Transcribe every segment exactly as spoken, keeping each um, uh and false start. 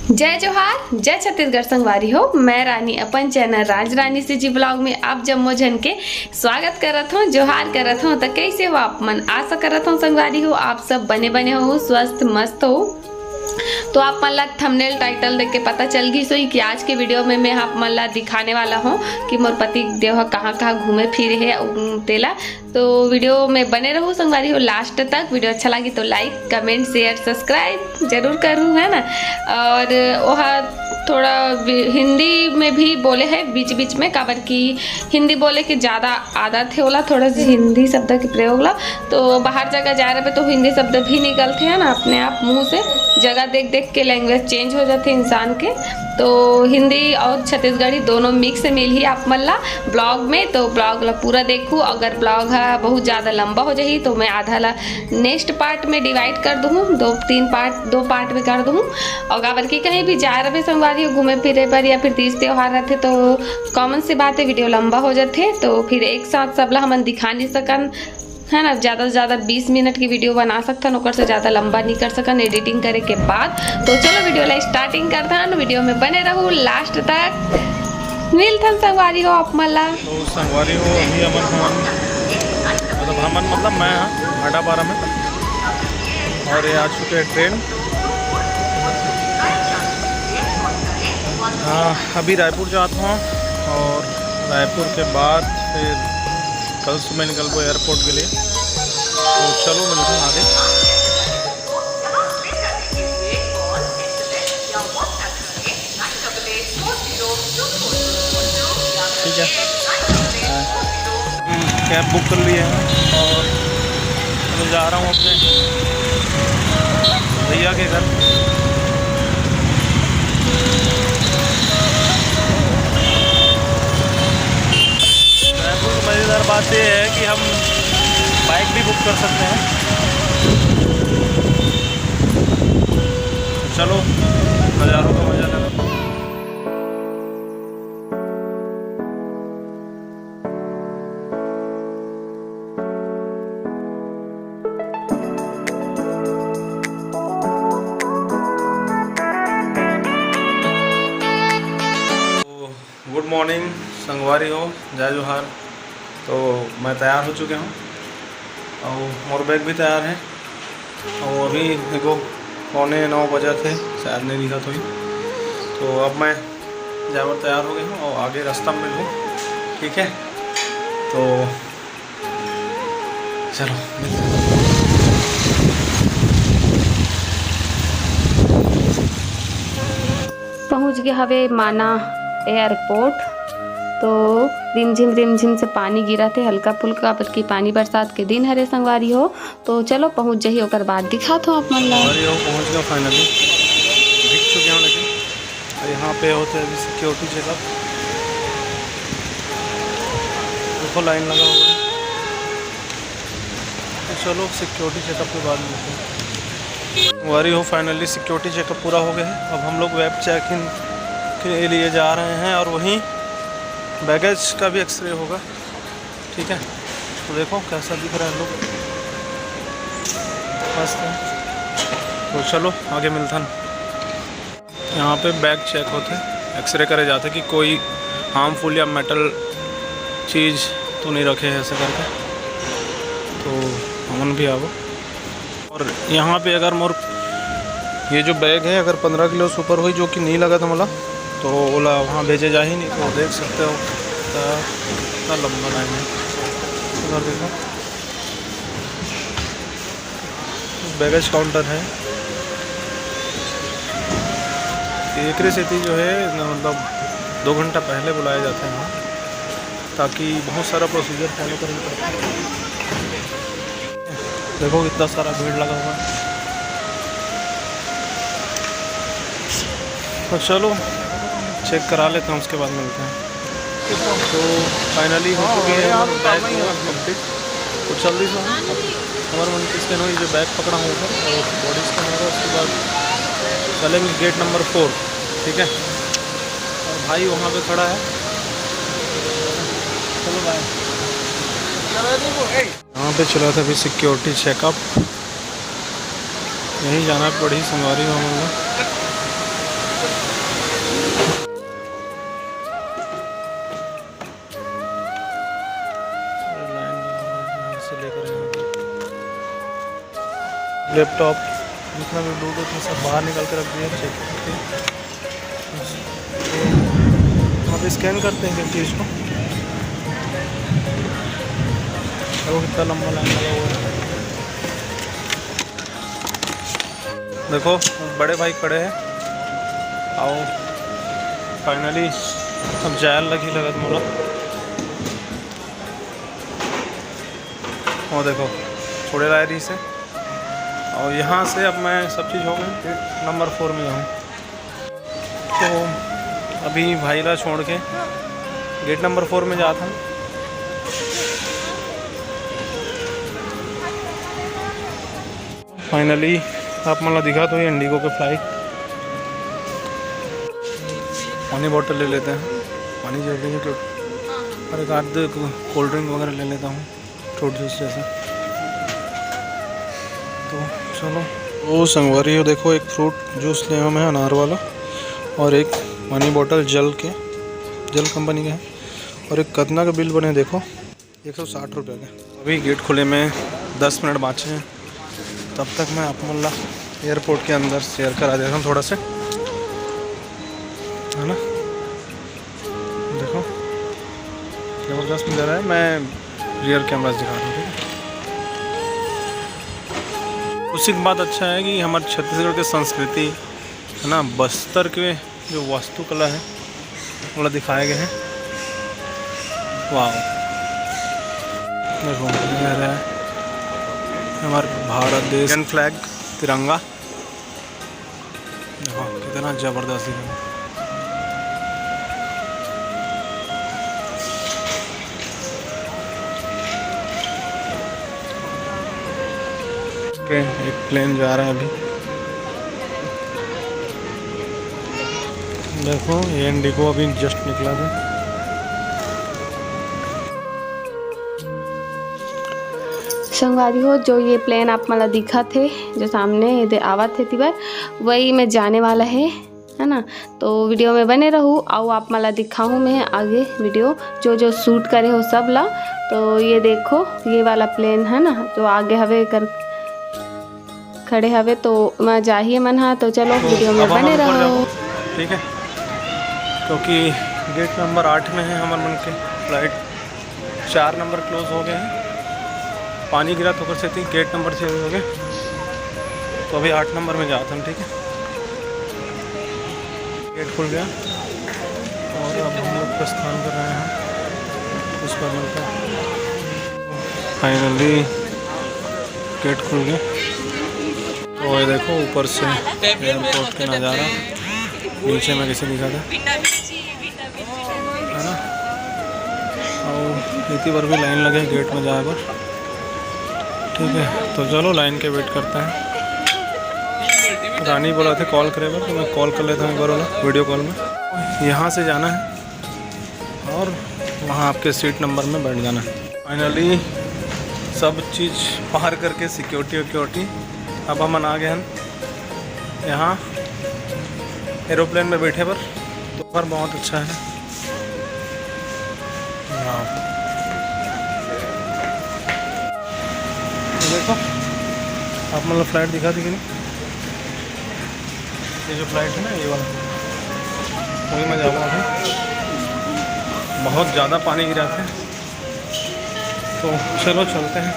जय जोहार, जय छत्तीसगढ़ संगवारी हो। मैं रानी अपन चैनल राज रानी सीजी ब्लॉग में आप जम्मो झन के स्वागत करत हूँ, जोहार करत हूँ। तो कैसे हो आप मन? आशा करत हूँ संगवारी हो आप सब बने बने हो, स्वस्थ मस्त हो। तो आप मन ला थंबनेल टाइटल देख के पता चल गई सोई कि आज के वीडियो में मैं आप मन ला दिखाने वाला हूँ कि मोर पति देव ह कहाँ कहाँ घूमे फिरे हे, उम, तेला। तो वीडियो में बने रहू संगवारी हो लास्ट तक। वीडियो अच्छा लगी तो लाइक, कमेंट, शेयर, सब्सक्राइब जरूर करू, है ना। और वह थोड़ा वि-, हिंदी में भी बोले है बीच बीच में, काबर कि हिंदी बोले के ज़्यादा आदत है ओला, थोड़ा सी हिंदी शब्द के प्रयोग ला। तो बाहर जगह जाए रहे तो हिंदी शब्द भी निकलते हैं ना अपने आप मुंह से। जगह देख देख के लैंग्वेज चेंज हो जाते इंसान के। तो हिंदी और छत्तीसगढ़ी दोनों मिक्स मिल ही आप मन ला ब्लॉग में। तो ब्लॉग ला पूरा देखू। अगर ब्लॉग हा बहुत ज़्यादा लंबा हो जाही तो मैं आधा ला नेक्स्ट पार्ट में डिवाइड कर दूँ, दो तीन पार्ट, दो पार्ट में कर दूँ। और काबर कि कहीं भी जाए रहे संगवारी हो घूमे फिरे पर या फिर तीज त्योहार रहते तो कॉमन सी बात है, वीडियो लंबा हो जाते, तो फिर एक साथ सबला हमन दिखा नहीं सकन, है ना। ज़्यादा से ज़्यादा बीस मिनट की वीडियो बना सकथन, ओकर से ज़्यादा लंबा नहीं कर सकन एडिटिंग करे के बाद। तो चलो वीडियो ला स्टार्टिंग करथन, वीडियो में बने रहू लास्ट तक। मिलथन संगवारी हो आप मन ला। तो संगवारी हो, अभी हमन हमन मतलब हमन मतलब मैं हाँ भाटापारा में, और ये आ चुके हैं ट्रेन। हाँ, अभी रायपुर जाता हूँ और रायपुर के बाद फिर कल सुबह निकलबो एयरपोर्ट के लिए। तो चलो मिलते हैं आगे। ठीक है। हाँ। कैब बुक कर लिया है और मैं जा रहा हूँ अपने भैया के घर। रायपुर की मज़ेदार बात यह है कि हम बाइक भी बुक कर सकते हैं। चलो, नज़ारों का मज़ा लेना। गुड मॉर्निंग संगवारी हो, जय जोहार। तो मैं तैयार हो चुके हूँ और मोर बैग भी तैयार है। और अभी देखो पौने नौ बजे थे, शायद नहीं दिखा तो ही। तो अब मैं जाए बर तैयार हो गया हूँ और आगे रास्ता में मिलूँ, ठीक है? तो चलो मिलते हैं। पहुंच गए हवे माना एयरपोर्ट। तो रिमझिम रिमझिम से पानी गिरत हे हल्का फुल्का, काबर कि पानी बरसात के दिन हरे संगवारी हो। तो चलो पहुंच जाही, ओकर बाद दिखात हो आप मन ला। संगवारी हो, पहुंच गया फाइनली, दिख चुके हैं लेकिन। और यहाँ पे होते हैं अभी सिक्योरिटी चेकअप। देखो लाइन लगा हुआ है। तो चलो सिक्योरिटी चेकअप के बाद मिलते हैं। संगवारी हो, फाइनली सिक्योरिटी चेकअप पूरा हो गया है। अब हम लोग वेब चेक इन के लिए जा रहे हैं और वहीं बैगेज का भी एक्सरे होगा, ठीक है? तो देखो कैसा दिख रहा है लुक, मस्त है। तो चलो आगे मिलथन। यहाँ पे बैग चेक होते, एक्सरे करे जाते कि कोई हार्मफुल या मेटल चीज़ तो नहीं रखे है ऐसे करके। तो हमन भी आवो। और यहाँ पे अगर मोर ये जो बैग है, अगर पंद्रह किलो से ऊपर हुई, जो कि नहीं लगा था मोला, तो ओला वहाँ भेजे जा ही नहीं। तो देख सकते हो कितना, कितना लंबा लाइन है। उधर देखो, बैगेज काउंटर है। एकरे सेती जो है ना, मतलब दो घंटा पहले बुलाया जाता है यहाँ, ताकि बहुत सारा प्रोसीजर फॉलो करना पड़ता है। देखो कितना सारा भीड़ लगा हुआ है। तो चलो चेक करा लेते हैं, उसके बाद मिलते हैं। तो फाइनली हो चुकी है हमारी बैग कंप्लीट। तो चल रही सो हमारे मन की स्कैन हुई, जो बैग पकड़ा हूँ ऊपर और बॉडी स्कैन होगा, उसके बाद चलेंगे गेट नंबर फोर, ठीक है। और भाई वहाँ पे खड़ा है। चलो भाई। यहाँ पे चला था अभी सिक्योरिटी चेकअप, यहीं जाना पड़ी संगवारी हो हमन ला। लैपटॉप, जितना भी ब्लूटूथ है, सब बाहर निकाल के रख दिया, चेक करके। तो अब स्कैन करते हैं चीज़ को। देखो कितना लंबा लाइन लगा हुआ है। देखो, बड़े भाई खड़े हैं। आओ, finally अब जायल लगी लगत मोला। वो देखो, छोड़े ला रही से। और यहाँ से अब मैं, सब चीज़ हो गई, गेट नंबर फोर में जाऊँ। तो अभी भाई ला छोड़ के गेट नंबर फोर में जात हन। Finally आप मन ला दिखा तो ये इंडिगो के फ्लाइट। पानी बॉटल ले लेते हैं, पानी जरूरी है तो, और एक आध कोल्ड ड्रिंक वगैरह ले लेता हूँ, फ्रूट जूस जैसा। तो चलो, वो संगवारी हो, देखो, एक फ्रूट जूस ले हूँ मैं अनार वाला, और एक पानी बॉटल जल के, जल कंपनी का है, और एक कतना का बिल बने देखो, एक सौ साठ रुपये का। अभी गेट खुले में दस मिनट बाँचे हैं, तब तक मैं आप मन ला एयरपोर्ट के अंदर शेयर करा देता हूँ थोड़ा से, है ना। देखो, ज़बरदस्त नज़ारा है। मैं रियर कैमरा से दिखा रहा हूँ, ठीक है। उसी की बात अच्छा है कि हमारे छत्तीसगढ़ के संस्कृति, है ना, बस्तर के जो वास्तुकला है, वो दिखाए गए हैं। वाह, देखो, ये रहा है हमारा भारत देश, इंडियन फ्लैग, तिरंगा। देखो, कितना जबरदस्त दिख रहा है। ओके, एक प्लेन जा रहा है अभी। देखो, ये इंडिगो अभी जस्ट निकला था। संगवारी हो, जो ये प्लेन आप मन ला दिखत हे, जो सामने ये दे आवत हे तिबर, वही में जाने वाला है, है ना। तो वीडियो में बने रहू, अउ आप मन ला दिखाहूँ मैं आगे वीडियो, जो जो शूट करे हो सब ला। तो ये देखो, ये वाला प्लेन है ना, जो आगे हवे कर खड़े हवे, तो मैं जाही मन हा। तो चलो, तो वीडियो में अब हम बने ऊपर रहो। जाबो, ठीक है, क्योंकि गेट नंबर आठ में है हमर मन के फ्लाइट। चार नंबर क्लोज हो गए हैं, पानी गिरा तो ओकर सेती गेट नंबर छः हो गए। तो अभी आठ नंबर में जात हन, ठीक है। गेट खुल गया और अब हम लोग प्रस्थान कर रहे हैं उस पर मिलकर। फाइनली गेट खुल गए। तो ये देखो, ऊपर से एयरपोर्ट के नज़ारा, नीचे में कैसे दिखा था, है ना। और इतनी बार भी लाइन लगे गेट में जाए बर, ठीक है। तो चलो, लाइन के वेट करते हैं। रानी बोला थे कॉल करे बर, तो मैं कॉल कर लेता हूँ एक बार वाला वीडियो कॉल में। यहाँ से जाना है और वहाँ आपके सीट नंबर में बैठ जाना है। फाइनली सब चीज़ पार करके सिक्योरिटी विक्योरिटी अब हमन आ गए हैं यहाँ एरोप्लेन में बैठे बर। तो पर बहुत अच्छा है। हाँ। ये देखो, आप मतलब फ्लाइट दिखा दी कि नहीं? ये जो फ्लाइट है ना, ये वाला, वही मैं जाऊँगा अभी। बहुत ज़्यादा पानी गिरा था, तो चलो चलते हैं।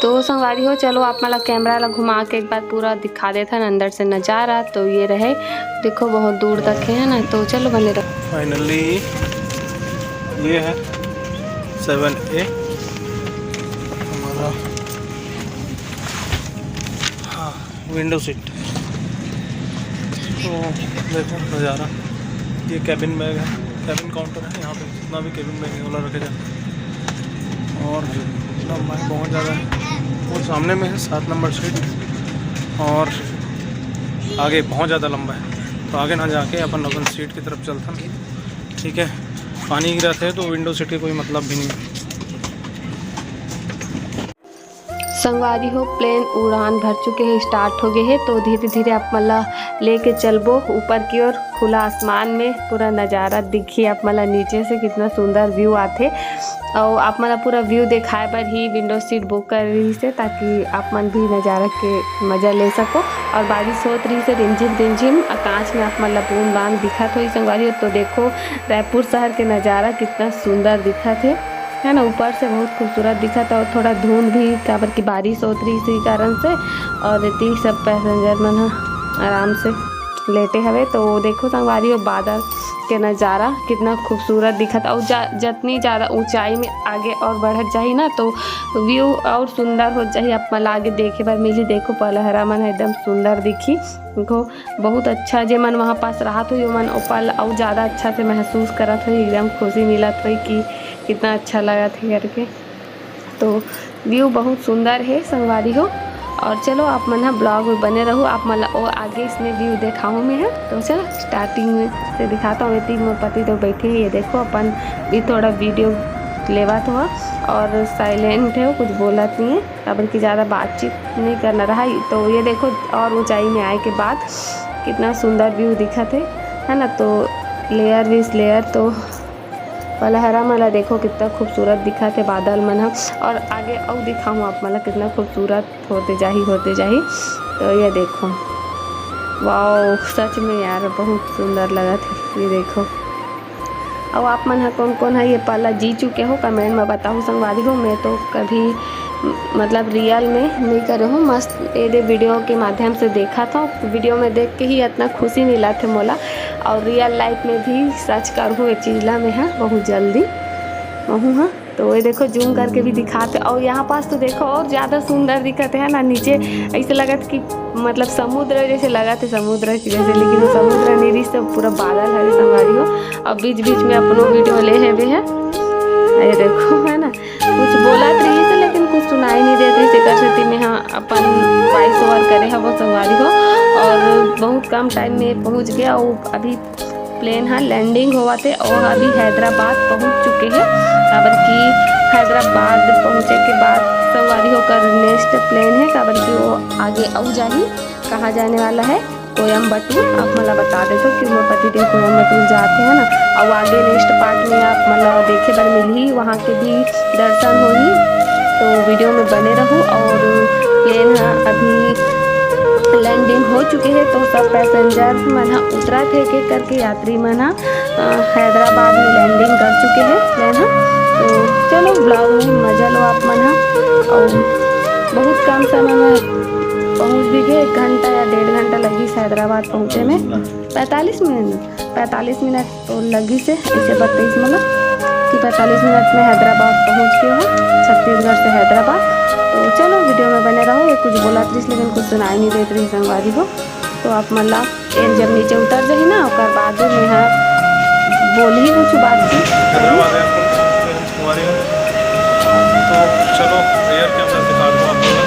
तो संगवारी हो, चलो आप मन ला कैमरा ला घुमा के एक बार पूरा दिखा देथन अंदर से नजारा। तो ये रहे, देखो बहुत दूर तक है ना। तो चलो बने रहो। फाइनली ये है सेवन ए हमारा। हाँ, विंडो सीट। तो देखो नज़ारा, ये कैबिन बैग है, कैबिन काउंटर है। यहाँ पे जितना भी कैबिन बैग है, वो रखे जाते हैं। और लंबा है, बहुत ज़्यादा है। वो सामने में है सात नंबर सीट, और आगे बहुत ज़्यादा लंबा है। तो आगे ना जाके अपन अपन सीट की तरफ चलता हूँ, ठीक है। पानी गिरा थे तो विंडो सीट के कोई मतलब भी नहीं। संगवारी हो, plane उड़ान भर चुके हे, start हो गए हे, तो धीरे धीरे आप मन ला लेके चलबो ऊपर की ओर। खुला आसमान में पूरा नज़ारा दिखी आप मन ला नीचे से, कितना सुंदर view आथे। और आप मन ला पूरा view दिखाए बर ही window seat book कर रही से, ताकि आप मन भी नज़ारा के मज़ा ले सको। और बारिश होत रही से रिमझिम रिमझिम, आकाश में आप मन ला बूंद बांद दिखत होही संगवारी हो। तो देखो, रायपुर शहर के नज़ारा कितना सुंदर दिखत हे, है ना। ऊपर से बहुत खूबसूरत दिखत हे और थोड़ा धुंध भी, काबर की बारिश होत रही इसी कारण से। और इतनी सब passenger मन ह आराम से लेटे हवे। तो देखो संगवारी हो, बादल के नज़ारा कितना खूबसूरत दिखत। और जा, जतनी ज़्यादा ऊंचाई में आगे और बढ़त जाही ना, तो view और सुंदर हो जाही, आप मन ला आगे देखे बर मिली। देखो पलहरा मन एकदम सुंदर दिखी। देखो, बहुत अच्छा, जे मन वहाँ पास रहत होही, ओमन ओ पल अउ ज़्यादा अच्छा से महसूस करत होही, एकदम खुशी मिलत होही कि कितना अच्छा लगत हे करके। तो view बहुत सुंदर हे संगवारी हो। और चलो, आप मन ह vlog में बने रहू, आप मन ला ओ आगे इसने view देखाहूँ मैं ह। तो चलो, starting में से दिखाता हूँ। एती मोर पति तो बैठे हे, ये देखो, अपन भी थोड़ा video लेवत हो और silent हे, कुछ बोलत नहीं है। काबर कि ज़्यादा बातचीत नहीं करना रहा। तो ये देखो, और ऊंचाई में आए के बाद कितना सुंदर view दिखत हे, है ना। तो layer with layer, तो पलहरा मन ला देखो, कितना खूबसूरत दिखत हे बादल मन ह। और आगे अउ दिखाऊँ आप मन ला, कितना खूबसूरत होते जाही, होते जाही। तो ये देखो, wow, सच में यार, बहुत सुंदर लगत हे। ये देखो, अउ आप मन ह कोन कोन ह ये पल ला जी चुके हो, comment में बताहू संगवारी हो। मैं तो कभी, मतलब, real में नहीं करे हूँ, मस्त एदे video के माध्यम से देखत हूँ। Video में देख के ही इतना खुशी मिलत हे मोला, और real life में भी search करहूँ ये चीज ला मैं ह बहुत जल्दी। महू ह तो ये देखो, zoom करके भी दिखाते। और यहाँ पास तो देखो, और ज्यादा सुंदर दिखत हे ना नीचे, ऐसे लगत कि, मतलब, समुद्र जैसे लगत हे, समुद्र की जैसे, लेकिन वो समुद्र नहीं रही, सब पूरा बादल हरे संगवारी हो। अब बीच बीच में अपनो video ले हेबे है, ये देखो, है ना, कुछ बोलत रही से, लेकिन कुछ सुनाई नहीं देत रही से, कर सेती में हाँ अपन voice over करे हवो संगवारी हो। और बहुत कम time में पहुँच गया, और अभी plane ह landing होवत हे और अभी हैदराबाद पहुंच चुके हे। काबर कि हैदराबाद पहुंचे के बाद संगवारी हो, ओकर next plane हे, काबर कि वो आगे अउ जाही। कहाँ जाने वाला है? कोयम्बटूर। आप मन ला बता देथव कि मोर पति देव कोयम्बटूर जात हे, है ना। अउ आगे next part में आप मन ला देखे बर मिलही, वहाँ के भी दर्शन होही। तो video में बने रहू। और plane ह अभी landing हो चुके हे, तो सब passenger मन ह उतरत हे, एक एक करके यात्री मन ह, अ, हैदराबाद में landing कर चुके हे plane ह। तो चलो, vlog में मजा लो आप मन ह। और बहुत कम समय में पहुंच भी गए, एक घंटा या डेढ़ घंटा लगी हैदराबाद पहुंचे में। पैंतालीस मिनट, पैंतालीस मिनट तो लगी से ऐसे बताइस मोला कि पैंतालीस मिनट में हैदराबाद पहुंच गए हो, छत्तीसगढ़ से हैदराबाद। तो चलो, video में बने रहो। ये कुछ बोलत रहिस, लेकिन कुछ सुनाई नहीं देत रहिस संगवारी हो। तो आप मन ला एन जब नीचे उतर जाही ना, ओकर बाद में हा बोलही कुछ बात भी। हैदराबाद airport से कुमारी में। तो चलो, air camera दिखा दो आप लोग।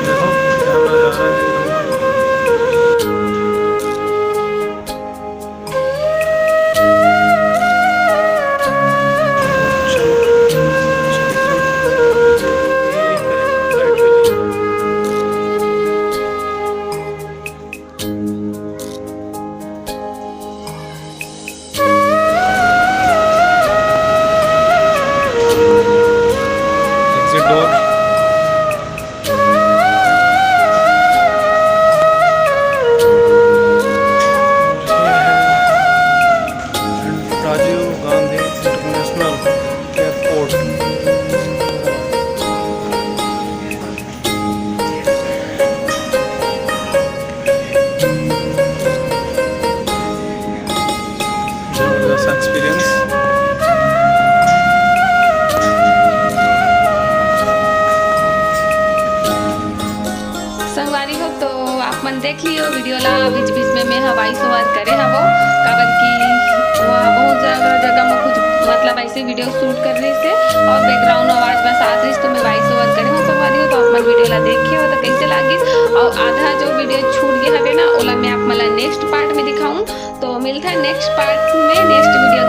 देखो, camera जा रहा है। Exit door. Rajiv Gandhi international airport. जबरदस्त experience। संगवारी हो, तो आप मन देख लियो video ला। बीच बीच में मैं ह voice over करे हवो, काबर कि वहाँ बहुत जगह जगह में कुछ, मतलब, ऐसे video shoot कर रही से और background आवाज बस आत रही, तो मैं voice over करे हूँ संगवारी हो। तो आप मन video ला देखे हो तो कैसे लागिस, और आधा जो video छूट गया हवे ना, ओला मैं आप मन ला next part में दिखाऊँ। तो मिलता है next part में, next video